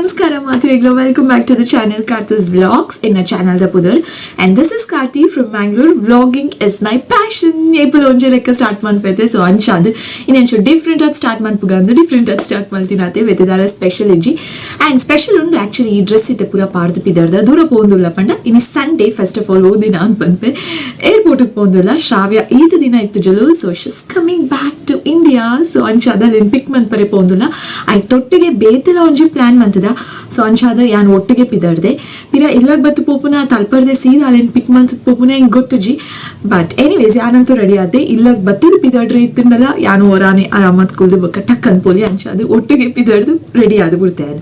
ನಮಸ್ಕಾರ ಮಾತ್ರೆಗಳು. Welcome back to the channel, Karthi's Vlogs in a channel the Pudar, and this is Karthi from Mangalore. Vlogging is my passion. ಏಪಲ್ ಒಂಜೆ ಲೆಕ್ಕ start ಮನ್ಪೈತೆ. So ಅಂಚಾದ್ ಇನ್ನೆಂಚು different ಆದ್ start ಮನ್ಪುಗ ಅಂದು different ಆದ್ start ಮಲ್ತಿನಾತೆ. ಬೇತೆ special ಇಜ್ಜಿ and special ಉಂಡು ಆಕ್ಚುಲಿ. ಈ ಡ್ರೆಸ್ ಇತ್ತೆ ಪೂರ ಪಾಡ್ದು ಪಿದರ್ದ. ದೂರ ಪೋಂದುಲ್ಲ ಪಂಡ ಇನಿ Sunday. First of all ಓದಿನ ಅಂತ ಪನ್ಪೆ. ಏರ್ಪೋರ್ಟ್ ಪೋಂದುಲ್ಲ. ಶ್ರಾವ್ಯ ಈತ ದಿನ ಇತ್ತು ಜಲು, so she's coming back to India. So ಅಂಚಾದ ಪಿಕ್ ಮನ್ಪರೆ ಪೋಂದುಲ್ಲ. ಆಯ್ ತೊಟ್ಟಿಗೆ ಬೇತೆಲ ಒಂಜಿ ಪ್ಲಾನ್ ಮಂತದ. ಸೊ ಅಂಚಾದ ಯಾನ್ ಒಟ್ಟಿಗೆ ಪಿದರ್ದೆ. ಪಿರ ಇಲ್ಲಗ್ ಬತ್ತು ಪೋಪುನ, ತಲ್ಪರ್ದೆ ಸೀದಾ ಅಲ್ಲೇನ್ ಪಿಕ್ ಮಂತ್ ಪೋಪುನ ಹೆಂಗ್ ಗೊತ್ತುಜಿ. ಬಟ್ ಎನಿವೇಸ್, ಯಾನಂತೂ ರೆಡಿ ಆದೆ. ಇಲ್ಲಗ್ ಬತ್ತದ ಪಿದಡ್ರೆ ಇತ್ತಂಡಲ ಯಾನು ಹೊರಾನೆ ಆರಾಮತ್ ಕುಲ್ದು ಬೊಕ್ಕ ಟಕ್ ಅನ್ಪೋಲಿ. ಅಂಚಾದ ಒಟ್ಟಿಗೆ ಪಿದಡ್ದು ರೆಡಿ ಆದ್ ಬಿಡ್ತೇನೆ.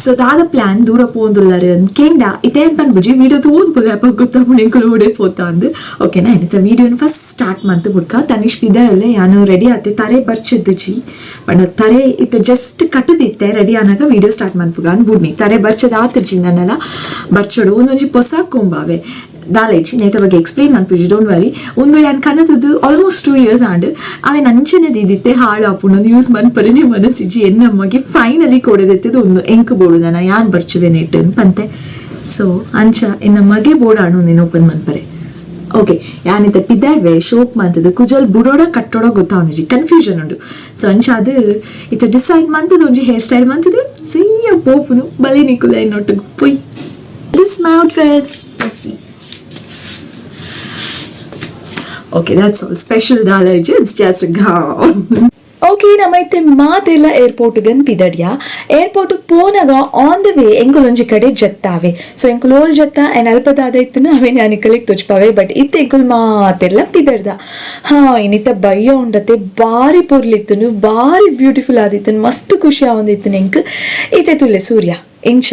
ಸೊ ದಾದ ಪ್ಲಾನ್, ದೂರ ಪೋಂದುಲ್ಲರು ಕೇಂಡ ಇತೇನ್ ಪನ್ಬುಜಿ. ವಿಡಿಯೋ ತೂನ್ ಪೋಲೆ ಅಪ್ಪ ಗೊತ್ತಾಪುಂಡು ಎಂಕುಲು ಓಡೆ ಪೋತ ಅಂದು. ಓಕೆನಾ? ಇನ್ನಿತ ವಿಡಿಯೋನ ಫಸ್ಟ್ ಸ್ಟಾರ್ಟ್ ಮಂತ್ ಬುಡ್ಕ. ತನಿಷ್ ಪಿದ ಯಾನು ರೆಡಿ ಆತೆ. ತರೆ ಬರ್ಚದ್ದುಜಿ ಬಟ್ ತರೆ ಇತ್ತ ಜಸ್ಟ್ ಕಟ್ಟದಿತ್ತೆ. ರೆಡಿ ಆನಾಗ ವಿಡಿಯೋ ಸ್ಟಾರ್ಟ್ ಮನ್ಪುಗ ಅಂದ್ ಬುಡ್ನಿ. ತರೆ ಬರ್ಚದ ಆತಜಿ ನನ್ನೆಲ್ಲ ಬರ್ಚಡು. ಒಂದೊಂಜಿ ಪೊಸ ಕೊಂಬಾವೆ ದಾಲೇಜ್ ನೇತ ಬಗ್ಗೆ ಎಕ್ಸ್ಪ್ಲೇನ್ ಮನ್ಪುಜಿ, don't worry. ಒಂದು ಯಾನ್ ಕನತದ್ದು ಆಲ್ಮೋಸ್ಟ್ 2 ಇಯರ್ಸ್ ಆಂಡ್. ಅವೇನ್ ಅಂಚನೆ ದಿದಿತ್ತೆ. ಹಾಳು ಆಪುಂಡು, ಯೂಸ್ ಮನ್ಪರೆನೆ ಮನಸ್ಸಿಜ್ಜಿ. ಎನ್ನಮ್ಮಗೆ ಫೈನಲಿ ಕೊಡದೆತ್ತದು ಒಂದು ಎಂಕ್ ಬೋಡು ನನ ಯಾನ್ ಬರ್ಚುವೆ ನೆಟ್ ಪಂತೆ. ಸೊ ಅಂಚ ಎನ್ನ ಮಗೆ ಬೋಡಾಣು ನೀನು ಓಪನ್ ಮನ್ಪರೆ. ಓಕೆ, ಯಾನಿತ ಪಿದಾಡ್ವೆ ಶೋಕ್ ಮಂತದ್ದು ಕುಜಲ್ ಬುಡೋಡ ಕಟ್ಟೋಡ ಗೊತ್ತಾವನಿಜಿ, ಕನ್ಫ್ಯೂಷನ್ ಉಂಡು. ಸೊ ಅಂಚ ಅದು ಇತ್ತ ಡಿಸೈಡ್ ಮಂತದ್ದು ಒಂಜಿ ಹೇರ್ ಸ್ಟೈಲ್ ಮಂತದ್ದು ಸಿಯ್ಯ ಪೋಪುನು. ಬಲೆ ನಿಕುಲ ಎನ್ನೊಟ್ಟಿಗೆ ಪೊಯ್. This my outfit. See. Okay, that's all. Special ದಾಲ, it's just a gown. Okay, ನಮೈತೆ ಮಾತೆಲ್ಲ ಏರ್ಪೋರ್ಟ್ಗನ್ ಪಿದಡ್ಯ. ಏರ್ಪೋರ್ಟ್ ಪೋನಗ on the way ಎಂಕುಲೊಂಜಿ ಕಡೆ ಜತ್ತಾವೆ. ಸೊ ಎಂಕುಲು ಓಲ್ ಜತ್ತ ಏನ್ ಅಲ್ಪ ದಾದ ಇತ್ತುನು ಅವೇ ನಾನು ತೊಚ್ಪಾವೆ. ಬಟ್ ಇತ್ತೆ ಎಂಕುಲು ಮಾತೆಲ್ಲ ಪಿದಡ್ದ. ಹಾ, ಇನ್ನಿತ ಬಯ್ಯ ಉಂಡತೆ. ಬಾರಿ ಪೊರ್ಲಿತ್ತುನು, ಬಾರಿ ಬ್ಯೂಟಿಫುಲ್ ಆದಿತ್ತನು, ಮಸ್ತ್ ಖುಷಿ ಆವೊಂದಿತ್ತು ಎಂಕ್. ಇತ್ತೆ ತುಲೆ ಸೂರ್ಯ ಇಂಚ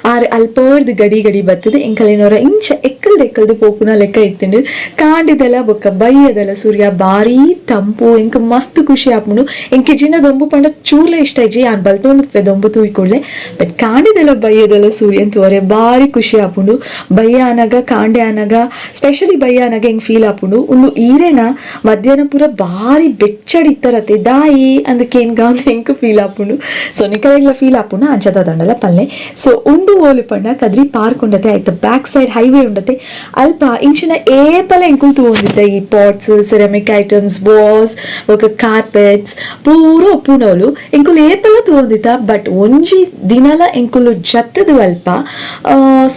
ಆರ್ ಅಲ್ಪರ್ದ್ ಗಡಿ ಗಡಿ ಬತ್ತದ. ಎಂಕಲೇನೋರ ಇಂಚ ಎಕ್ಕಲ್ದ ಎಕ್ಕಲ್ದು ಪೋಪುನ ಲೆಕ್ಕ ಇತ್ತುಂಡು. ಕಾಂಡಿದೆಲ್ಲ ಬೊಕ್ಕ ಬಯ್ಯದೆಲ್ಲ ಸೂರ್ಯ ಬಾರಿ ತಂಪು. ಎಂಕ್ ಮಸ್ತ್ ಖುಷಿ ಆಪುಂಡು. ಎಂಕ್ ಜಿನ ದೊಂಬು ಪಂಡ ಚೂರ್ಲ ಇಷ್ಟ ಇಜ್ಜಿ. ಯಾನ್ ಬಲ್ತೊಂದು ದೊಂಬು ತೂಯ್ಕೊಳ್ಳೆ. ಬಟ್ ಕಾಂಡಿದೆಲ್ಲ ಬಯ್ಯದೆಲ್ಲ ಸೂರ್ಯನ್ ತೋರೆ ಬಾರಿ ಖುಷಿ ಆಪುಂಡು. ಬಯ್ಯ ಆನಾಗ, ಕಾಂಡೆ ಆನಾಗ, ಸ್ಪೆಷಲಿ ಬಯ್ಯ ಆನಾಗ ಹೆಂಗ್ ಫೀಲ್ ಆಪುಂಡು. ಒಂದು ಈರೇನ ಮಧ್ಯಾಹ್ನ ಪೂರ ಬಾರಿ ಬೆಚ್ಚಡಿ ಇತ್ತರತೆ ದಾಯಿ ಅಂದಕ್ಕೆ ಏನ್ಗ ಎಂಕ್ ಫೀಲ್ ಆಪುಂಡು. ಸೊ ನಿಕಲೆಗ್ಲ ಫೀಲ್ ಆಪುಂಡು ಅಂಚದ ದಂಡಲ ಪಲ್ಲೆ. ಸೊ ಒಂದು ಓಲು ಪಂಡ ಕದ್ರಿ ಪಾರ್ಕ್ ಉಂಡತೆ, ಆಯ್ತು back side highway ಉಂಡತೆ. ಅಲ್ಪ ಇಂಚಿನ ಏಪಲ ಎಂಕುಲು ತೂವೊಂದಿತ್ತ ಈ pots, ceramic items, was ಬೊಕ ಕಾರ್ಪೆಟ್ಸ್ ಪೂರ ಉಪ್ಪುನವ್ಲು ಎಂಕುಲು ಏಪಲ ತೂವೊಂದಿತ್ತ. ಬಟ್ ಒಂಜಿ ದಿನಲ ಎಂಕುಲು ಜತ್ತದು ಅಲ್ಪ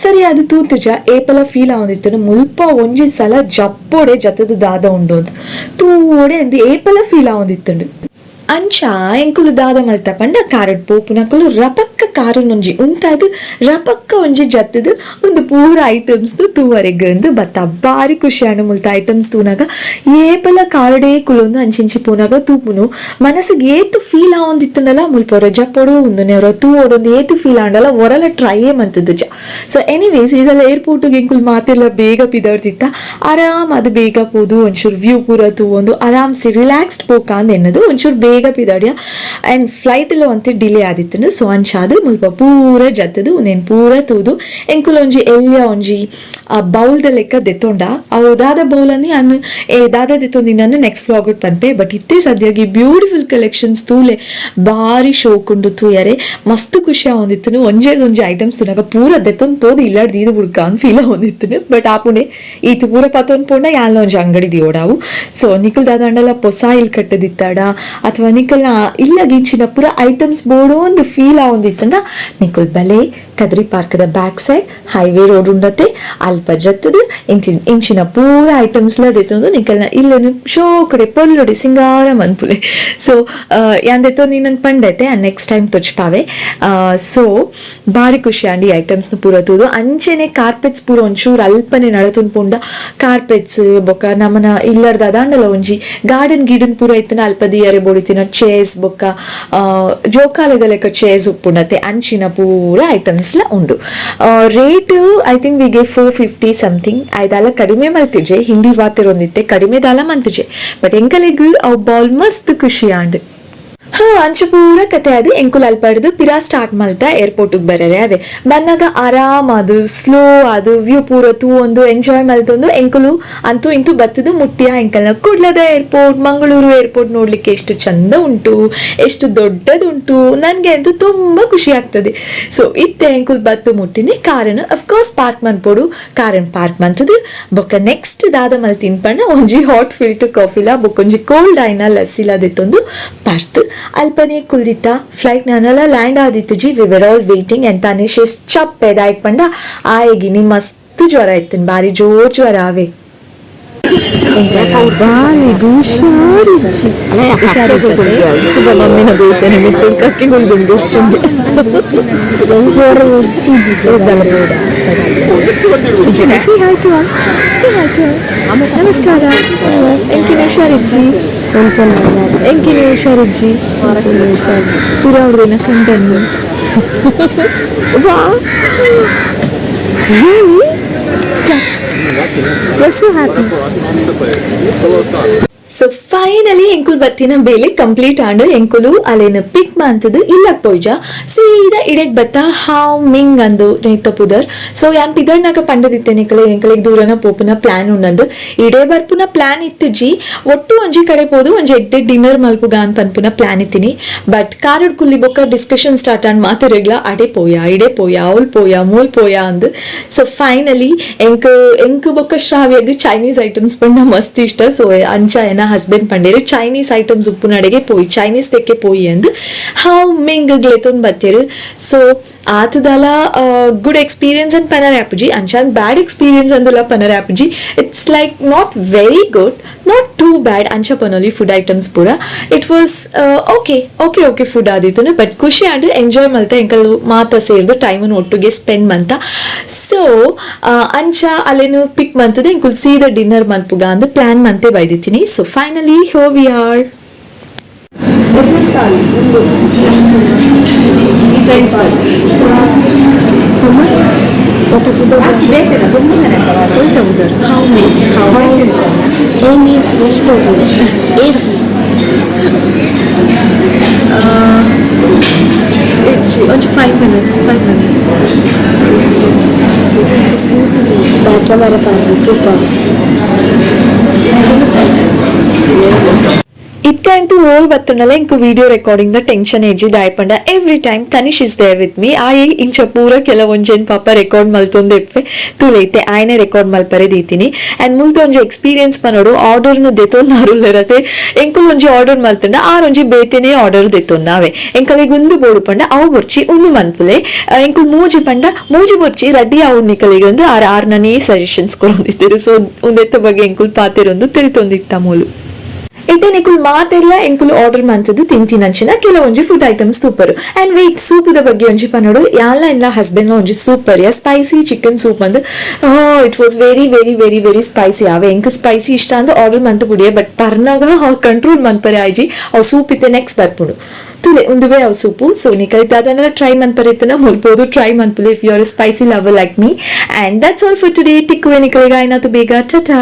ಸರಿ ಅದು ತೂತುಜ. ಏಪಲ ಫೀಲ್ ಆವೊಂದಿತ್ತು, ಮುಲ್ಪ ಒಂಜಿ ಸಲ ಜಪ್ಪೋಡೆ, ಜತ್ತದು ದಾದ ಉಂಡು ಅಂತ ತೂವೋಡೆ ಅಂದ್ ಏಪಲ ಫೀಲ್ ಆವೊಂದಿತ್ತುಂಡು. ಅಂಚ ಎಂಕುಲು ದಾದ ಮಲ್ತ ಪಂಡ, ಕಾರಡ್ ಪೋಪುನಕುಲು ರಪಕ್ಕ ಕಾರುನೊಂಜಿ ಉಂತಾದ್ ರಪಕ್ಕ ಒಂಜಿ ಜತ್ತದು ಒಂದು ಪೂರ ಐಟಮ್ಸ್ ತೂವರೆಗ್ ಅಂದ್ ಬತ್ತ. ಬಾರಿ ಖುಷಿ ಆಂಡ್ ಮುಲ್ತ ಐಟಮ್ಸ್ ತೂನಾಗ. ಏಪಲ ಕಾರಡೇ ಕುಲೊಂದು ಅಂಚಿಂಚಿ ಪೋನಾಗ ತೂಪುನು. ಮನಸ್ಸಿಗೆ ಏತ್ ಫೀಲ್ ಆವೊಂದಿತ್ತುಂಡಲ, ಮುಲ್ಪ ಜಪ್ಪೊಡು ಉಂದು ತೂವೊಡೊಂದು ಏತ್ ಫೀಲ್ ಆಂಡಲ ಒರಲ ಟ್ರೈಯೇ ಮಂತುದುಜ. ಸೊ ಎನಿವೇಸ್, ಈ ಸಲ ಏರ್ಪೋರ್ಟ್ಗೆ ಎಂಕುಲು ಮಾತೆಲ್ಲ ಬೇಗ ಪಿದರ್ದಿತ್ತ. ಆರಾಮ್ ಅದು ಬೇಗ ಪೋದು ಒಂಚೂರು ವ್ಯೂ ಪೂರ ತೂವೊಂದು ಆರಾಮ್ಸೆ ರಿಲ್ಯಾಕ್ಸ್ಡ್ ಪೋಕ ಅಂದ್ ಎನ್ನದು ಒಂಚೂರು ಬೇಗ ಪಿದಾಡ್ಯ. ಆ್ಯಂಡ್ ಫ್ಲೈಟ್ ಎಲ್ಲ ಒಂತೆ ಡಿಲೇ ಆದಿತ್ತುಂಡು. ಸೊ ಅಂಚಾದ್ ಮುಲ್ಪ ಪೂರ ಜತ್ತದು ಉಂದೆನ್ ಪೂರ ತೂದು ಎಂಕುಲು ಒಂಜಿ ಎಲ್ಯ ಒಂಜಿ ಆ ಬೌಲ್ದ ಲೆಕ್ಕ ದೆತ್ತೊಂಡ. ಅವು ದಾದ ಬೌಲ್ ಅನ್ನು ಯಾನ್ ಏ ದಾದ ದೆತ್ತೊಂದಿನ ನೆಕ್ಸ್ಟ್ ವ್ಲಾಗ್ ಪನ್ಪೆ. ಬಟ್ ಇತ್ತೆ ಸದ್ಯಗೆ ಬ್ಯೂಟಿಫುಲ್ ಕಲೆಕ್ಷನ್ಸ್ ತೂಲೆ. ಬಾರಿ ಶೋಕುಂಡು ತೂಯರೆ. ಮಸ್ತ್ ಖುಷಿ ಆವೊಂದಿತ್ತುನು. ಒಂಜೆರ್ದ್ ಒಂಜಿ ಐಟಮ್ಸ್ ತೂನಾಗ ಪೂರ ದೆತ್ತೊಂದು ಪೋದು ಇಲ್ಲಾಡ್ ದೀದು ಬುಡ್ಕ ಅಂದ್ ಫೀಲ್ ಆವೊಂದಿತ್ತುನು. ಬಟ್ ಆಪುಣೆ ಈತ್ ಪೂರ ಪತ್ತೊಂದು ಪೋಂಡ ಯಾನ್ಲ ಒಂಜಿ ಅಂಗಡಿ ದಿಯೋಡಾವು. ಸೊ ನಿಕುಲ್ ದಾದಾಂಡಲ ಪೊಸ ಇಲ್ ಕಟ್ಟದಿತ್ತಾಡ ಅಥವಾ ನಿಕಲ್ನ ಇಲ್ಲಗಿಂಚಿನ ಪೂರ ಐಟಮ್ಸ್ ಬೋಡೋ ಒಂದು ಫೀಲ್ ಆವೊಂದಿತ್ತಂಡ, ನಿಕುಲ್ ಬಲೆ, Kadri ಪಾರ್ಕ್ದ back side highway road ಉಂಡತೆ. ಅಲ್ಪ ಜತ್ತದು ಇಂಚಿನ ಪೂರ ಐಟಮ್ಸ್ ಲ ದೆತ್ತೊಂದು ನಿಕಲ್ನ ಇಲ್ಲನು ಶೋ ಕಡೆ ಪೊಲ್ಲುಡಿ ಸಿಂಗಾರ ಮನ್ಪುಲೆ. ಸೊ ಯಾನ್ ದೆತ್ತೊಂದು ನನ್ ಪಂಡೈತೆ, ನೆಕ್ಸ್ಟ್ ಟೈಮ್ ತೊಚ್ಪಾವೆ. ಸೊ ಬಾರಿ ಖುಷಿ ಆಂಡ್ ಈ ಐಟಮ್ಸ್ ಪೂರ ತೂದು. ಅಂಚೆನೆ ಕಾರ್ಪೆಟ್ಸ್ ಪೂರ ಒಂಚೂರು ಅಲ್ಪನೆ ನಡತುನ್ ಪೋಂಡ ಕಾರ್ಪೆಟ್ಸ್ ಬೊಕ್ಕ ನಮನ ಇಲ್ಲರ್ದ ಅದಾಂಡಲ ಒಂಜಿ ಗಾರ್ಡನ್ ಗೀಡನ್ ಪೂರ ಇತ್ತನ ಅಲ್ಪ ದಿಯರೆ ಬೋಡಿತಿನ ಚೇರ್ಸ್ ಬೊಕ್ಕ ಜೋಕಾಲಿದ ಲೆಕ್ಕ ಚೇರ್ಸ್ ಉಪ್ಪುಂಡತೆ. ಅಂಚಿನ ಪೂರ ಐಟಮ್ಸ್ ಲ ಉಂಡು. Rate I think we gave 450 something. ಐದಾಲ ಕಡಿಮೆ ಮಲ್ತಿಜೆ. ಹಿಂದಿ ವಾತಿರೊಂದಿತ್ತೆ, ಕಡಿಮೆ ದಾಲ ಮಂತಿಜೆ. ಬಟ್ ಎಂಕಲೆಗ್ ಅವು ಬಾಲ್ ಮಸ್ತ್ ಖುಷಿ ಆಂಡ್. ಹಾ, ಅಂಚ ಪೂರ ಕತೆ ಅದು. ಎಂಕುಲು ಅಲ್ಪಡ್ದು ಪಿರಾ ಸ್ಟಾರ್ಟ್ ಮಲ್ತ ಏರ್ಪೋರ್ಟ್ ಬರರೆ. ಅವೆ ಬನ್ನಗ ಆರಾಮ್ ಅದು, ಸ್ಲೋ ಅದು, ವ್ಯೂ ಪೂರ ತೂವೊಂದು ಎಂಜಾಯ್ ಮಲ್ತೊಂದು ಎಂಕುಲು ಅಂತೂ ಇಂತೂ ಬತ್ತದು ಮುಟ್ಟಿಯ ಎಂಕಲ್ನ ಕುಡ್ಲದ ಏರ್ಪೋರ್ಟ್. ಮಂಗಳೂರು ಏರ್ಪೋರ್ಟ್ ನೋಡ್ಲಿಕ್ಕೆ ಎಷ್ಟು ಚಂದ ಉಂಟು, ಎಷ್ಟು ದೊಡ್ಡದುಂಟು. ನನಗೆ ಅಂತೂ ತುಂಬ ಖುಷಿ ಆಗ್ತದೆ. ಸೊ ಇತ್ತೆ ಎಂಕುಲು ಬತ್ತು ಮುಟ್ಟಿನಿ. ಕಾರನ್ of course park ಮನ್ಪೊಡು. ಕಾರನ್ ಪಾರ್ಕ್ ಮಂತದು ಬೊಕ್ಕ ನೆಕ್ಸ್ಟ್ ದಾದ ಮಲ್ ತಿನ್ಪಂಡ ಒಂಜಿ ಹಾಟ್ ಫಿಲ್ಟರ್ ಕಾಫಿಲ ಬೊಕ್ಕೊಂಜಿ ಕೋಲ್ಡ್ ಆಯ್ನ ಲಸ್ಸಿಲ ದೆತ್ತೊಂದು ಪರ್ತ್ ಅಲ್ಪನೆ ಕುಲ್ದಿತ್ತ. ಫ್ಲೈಟ್ ನಾನೆಲ್ಲ ಲ್ಯಾಂಡ್ ಆದಿತ್ತು G. We were all waiting and Tanish ಚಪ್ಪೆ. ದಾಯಕ್ ಪಂಡ ಆಯೆಗಿನಿ ಮಸ್ತ್ ಜ್ವರ ಇತ್ತು, ಬಾರಿ ಜೋರ್ ಜ್ವರ ಆವೆ. ಬಾಲೆಗ್ ಹುಷಾರಿಜ್ಜಿ. ಮಮ್ಮಿನ ಬೈತೇನೆ ಮಿತ್ತು ಕಕ್ಕೆ ಗುಲ್ಗುಂಡು. Say hi to all. Say hi to all. ನಮಸ್ಕಾರ. ಎಂಕಿನ ಹುಷಾರಿಜ್ಜಿ? ಎಂಕಿನ ಹುಷಾರಿಜ್ಜಿ? ಪುರಾವ್ರಿನ ಕಂಡನ್ನು. ವಾ. Really? You're so happy. So finally ಎಂಕುಲ್ ಬತ್ತಿನ ಬೇಲೆ ಕಂಪ್ಲೀಟ್ ಆಂಡ್. ಎಂಕುಲು ಅಲೇನ ಪಿಕ್ ಮಂತದು ಇಲ್ಲಕ್ ಪೋಯ್ಜ, ಸೀದಾ ಇಡೆಗ್ ಬತ್ತ. ಹಾವ್ ಮಿಂಗ್ ಅಂದು ನೇತ ಪುದರ್. ಸೊ ಯಾನ್ ಪಿದರ್ನಾಗ ಪಂಡದಿತ್ತೇನೆ ಕಲೆ, ಎಂಕಲೆಗ್ ದೂರನ ಪೋಪುನ ಪ್ಲಾನ್ ಉನ್ನಂದು. ಇಡೆ ಬರ್ಪುನ ಪ್ಲಾನ್ ಇತ್ತುಜಿ. ಒಟ್ಟು ಒಂಜಿ ಕಡೆ ಪೋದು ಒಂಜಿ ಎಡ್ಡೆ ಡಿನ್ನರ್ ಮಲ್ಪುಗ ಅಂತ ಅನ್ಪುನ ಪ್ಲಾನ್ ಇತ್ತೀನಿ. ಬಟ್ ಕಾರಡ್ ಕುಲ್ಲಿ ಬೊಕ್ಕ discussion start and ಮಾತೆರೆಗ್ಲ ಅಡೆ ಪೋಯ, ಇಡೆ ಪೋಯ, ಅವಲ್ ಪೋಯ, ಮೂಲ್ ಪೋಯ ಅಂದ್. ಸೊ ಫೈನಲಿ ಎಂಕ್ ಎಂಕ್ ಬೊಕ್ಕ ಶ್ರಾವ್ಯಗ್ ಚೈನೀಸ್ ಐಟಮ್ಸ್ ಪಂಡ ಮಸ್ತ್ ಇಷ್ಟ. ಸೊ ಅಂಚ ಎನ ಹಸ್ಬೆಂಡ್ ಪಂಡೇರು, ಚೈನೀಸ್ ಐಟಮ್ಸ್ ಉಪ್ಪುನಡೆಗೆ ಪೋಯಿ, ಚೈನೀಸ್ ತೆಕ್ಕೆ ಪೋಯಿ ಅಂದ್ ಹಾವ್ ಮಿಂಗ್ ಗ್ಲೇತೊಂದು ಬತ್ತೀರು. ಸೊ ಆತದಲ ಗುಡ್ ಎಕ್ಸ್ಪೀರಿಯನ್ಸ್ ಅಂತ ಪನರ್ ಆಪುಜಿ, ಅಂಚಾನ್ ಬ್ಯಾಡ್ ಎಕ್ಸ್ಪೀರಿಯನ್ಸ್ ಅಂದಲ ಪನರ್ ಆಪುಜಿ. It's like not very good, not too bad ಅಂಚ ಪನೊಲಿ. ಫುಡ್ ಐಟಮ್ಸ್ ಪೂರ it was okay food ಆದಿತ್ತು. ಬಟ್ ಖುಷಿ ಆಂಡ್, ಎಂಜಾಯ್ ಮಲ್ತ. ಎಂಕಲ್ ಮಾತ ಸೇರ್ದು ಟೈಮ್ ಒಟ್ಟಿಗೆ ಸ್ಪೆಂಡ್ ಮಂತ. ಸೊ ಅಂಚ ಅಲ್ಲೇನು ಪಿಕ್ ಮಂತದೆ ಎಂಕುಲ್ ಸೀದಾ ಡಿನ್ನರ್ ಮನ್ಪುಗ ಅಂದ್ ಪ್ಲಾನ್ ಮಂತೆ ಬೈದಿತ್ತೀನಿ. So finally here we are. Chinese restaurant AC. ಒಂಚು 5 ಮಿನಿಟ್ಸ್, 5 ಮಿನಿಟ್ಸ್. ಬಾಟ್ಲ ತುಪ್ಪ. ಇತ್ತೆ ಅಂತೂ ಓಲ್ ಬತ್ತುಂಡಲ ಇಂಕು video recording the tension ಎಜ್ಜಿ. ದಾಯಪಂಡ every time Tanish is there with me. ಆಯೆ ಇಂಚ ಪೂರ ಕೆಲವೊಂಜೆನ್ ಪಾಪ ರೆಕಾರ್ಡ್ ಮಲ್ತೊಂದು ಇಪ್ಪೆ. ತೂಲೈತೆ, ಆಯ್ನೆ ರೆಕಾರ್ಡ್ ಮಲ್ಪರೆ ದೀತೀನಿ. ಅಂಡ್ ಮುಲ್ತ ಒಂಜಿ ಎಕ್ಸ್ಪೀರಿಯನ್ಸ್ ಪನೋಡು. ಆರ್ಡರ್ನು ದೆತೊನ್ನಾರುಲ್ಲರತೆ. ಎಂಕುಲು ಒಂಜಿ ಆರ್ಡರ್ ಮಲ್ತುಂಡ ಆರೊಂಜಿ ಬೇತೆನೆ ಆರ್ಡರ್ ದೆತೊನ್ನಾವೆ. ಎಂಕಲೆಗ್ ಉಂದು ಬೋಡು ಪಂಡ ಅವು ಬೊರ್ಚಿ, ಉಂದು ಮನ್ಪುಲೆ. ಎಂಕುಲು ಮೂಜಿ ಪಂಡ ಮೂಜಿ ಬೊರ್ಚಿ, ರೆಡಿ ಅವು ನಿಕಲಿಗೆ ಒಂದು ಆರ್ ಆರ್ನನೇ ಸಜೆಷನ್ಸ್ ಕೊರೊಂದಿತ್ತೆರ್. ಸೊ ಉಂದೆತ್ತ ಬಗ್ಗೆ ಎಂಕುಲು ಪಾತೆರೊಂದು ತಿಳ್ತೊಂದಿತ್ತ ಮೂಲು. ಇತ್ತೆ ನಿಕುಲ್ ಮಾತೆಲ್ಲ ಎಂಕುಲು ಆರ್ಡರ್ ಮಂತದ್ದು ತಿಂತಿನಂಚಿನ ಕೆಲವೊಂಜಿ food items super. And wait, ಸೂಪುದ ಬಗ್ಗೆ ಒಂಜಿ ಪನೋಡು. ಯಾಲ ಎಲ್ಲ ಹಸ್ಬೆಂಡ್ ಒಂಜಿ super spicy chicken soup ಅಂದ್. It was very very very very spicy. ಅವೆ ಎಂಕ್ ಸ್ಪೈಸಿ ಇಷ್ಟ ಅಂದ್ ಆರ್ಡರ್ ಮಂತ್ ಬುಡಿಯೆ. But ಪರ್ನಾಗ control ಮನ್ಪರೆ ಆಯ್ಜಿ. ಅವು ಸೂಪ್ ಇತ್ತೆ ನೆಕ್ಸ್ಟ್ ಬರ್ಪುಂಡು ತುಲೆ. ಉಂದುವೆ ಅವು ಸೂಪು. ಸೊ ನಿಕಲ್ ದಾದನ ಟ್ರೈ ಮನ್ಪರೆ ಮುಲ್ಬೋದು, ಟ್ರೈ ಮನ್ಪುಲೆ if you are spicy lover like me. And that's all for today. ತಿಕ್ಕುವೆ ನಿಕಲಿಗ ಆಯ್ನಾತು ಬೇಗ. ಟಟಾ.